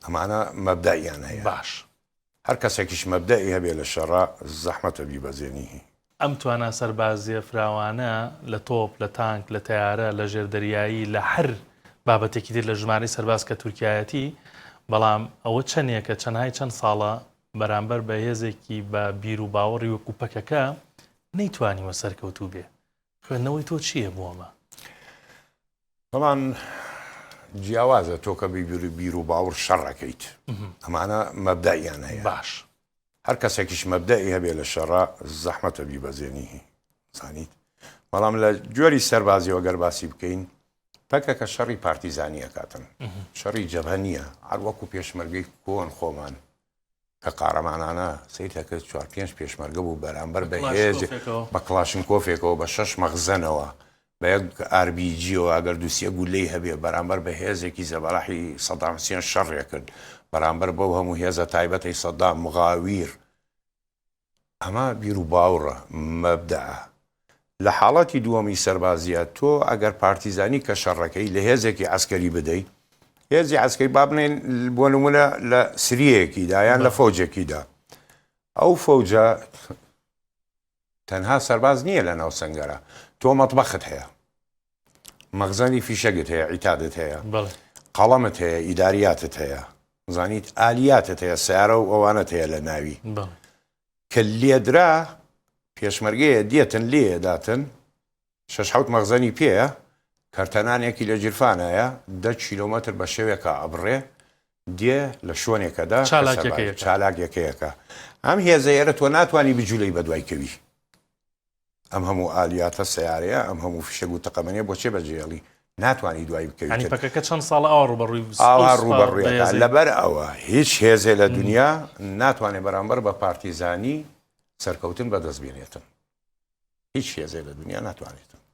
ئەمانە مەبدەئیان هەیە. باش. هەر کەسێکیش مەبدەئی هەبێ لە شەڕا زەحمەتە بیبەزێنی. ئەم توانا سەربازییە فراوانە لە تۆپ، لە تانک، لە تەیارە، لە ژێردەریایی، لە هەر بابەتێکی تر لە ژمارەی سەرباز کە تورکیایەتی، بەڵام ئەوە چەندێکە چەندهای چەند ساڵە بەرامبەر بە هێزێکی بە بیر و باوەڕی وەکو پەکەکە نەیتوانیوە سەرکەوتوو بێ. خوێندنەوەی تۆ چییە بۆ ئەمە؟ تەبان جیاوازە تۆ کە بیر و باوڕ شەڕەکەیت ئەمانە مەبدەئیان هەیە باش هەر کەسێکیش مەبدەئی هەبێ لە شەڕا زەحمەتە بیبەزێنی زانیت بەڵام لە جۆری سەربازیەوە گەر باسی بکەین پەکەکە شەڕی پارتیزانی ئەکاتن شەڕی جەبهە نییە هەر وەکو پێشمەرگەی کۆن خۆمان کە قاڕەمانانە سەیر دەکرد چوار پێنج پێشمەرگە بوو بەرامبەر بە هێز بە کڵاشنکۆفێکەوە بە شەش مەخزەنەوە بە یەک ئاربیجیەوە ئەگەر دووسێ گولەی هەبێ بەرامبەر بە هێزێکی زەبەلاحی سەدام حسێن شەڕێ کرد بەرامبەر بەو هەموو هێزە تایبەتەی سەدام مغاویر ئەمە بیروباوڕە، مەبدەئە. لە حاڵەتی دووەمی سەربازییا تۆ ئەگەر پارتیزانی کە شەڕەکەی لە هێزێکی عەسکەری بدەی، هێزی عەسکەری با بڵێین بۆ نموونە لە سریەیەکیدا یان لە فەوجێکیدا، ئەو فەوجە تەنها سەرباز نییە لە ناو سەنگەرە، تۆ مەتبەخت هەیە، مەخزەنی فیشەگت هەیە، عیتادت هەیە، قەڵەمت هەیە، ئیداریاتت هەیە، زانیت ئالیاتت هەیە، سیارە و ئەوانەت هەیە لە ناوی. کە لێدرا پێشمەرگەیە دێتن لێداتن شەش حەوت مەخزەنی پێیە کەرتەنانێکی لە جیرفانایە 10 کیلۆمەتر بە شەوێکا ئەبڕێ دێ لە شوێنێکەدا چالاکیەکەیەکە ئەم هێزە ئێرە تۆ ناتوانانی بجولەی بەدوای کەوی ئەم هەموو ئالیاتە سەیارەیە، ئەم هەموو فیشەک و تەقەمەنیە بۆ چێ بەجێهێڵی؟ ناتوانی دوای بکەویتن. یانی پەکەکە چەند ساڵە ئاوا ڕووبەڕووی ئەو ئاوا سوپا ڕووبەڕوویەکە. بەهێزەی. لەبەر ئەوە هیچ هێزێ لە دونیا ناتوانێ بەرامبەر بە پارتیزانی سەرکەوتن بەدەست بێنێتن. هیچ هێزێ لە دونیا ناتوانێتن.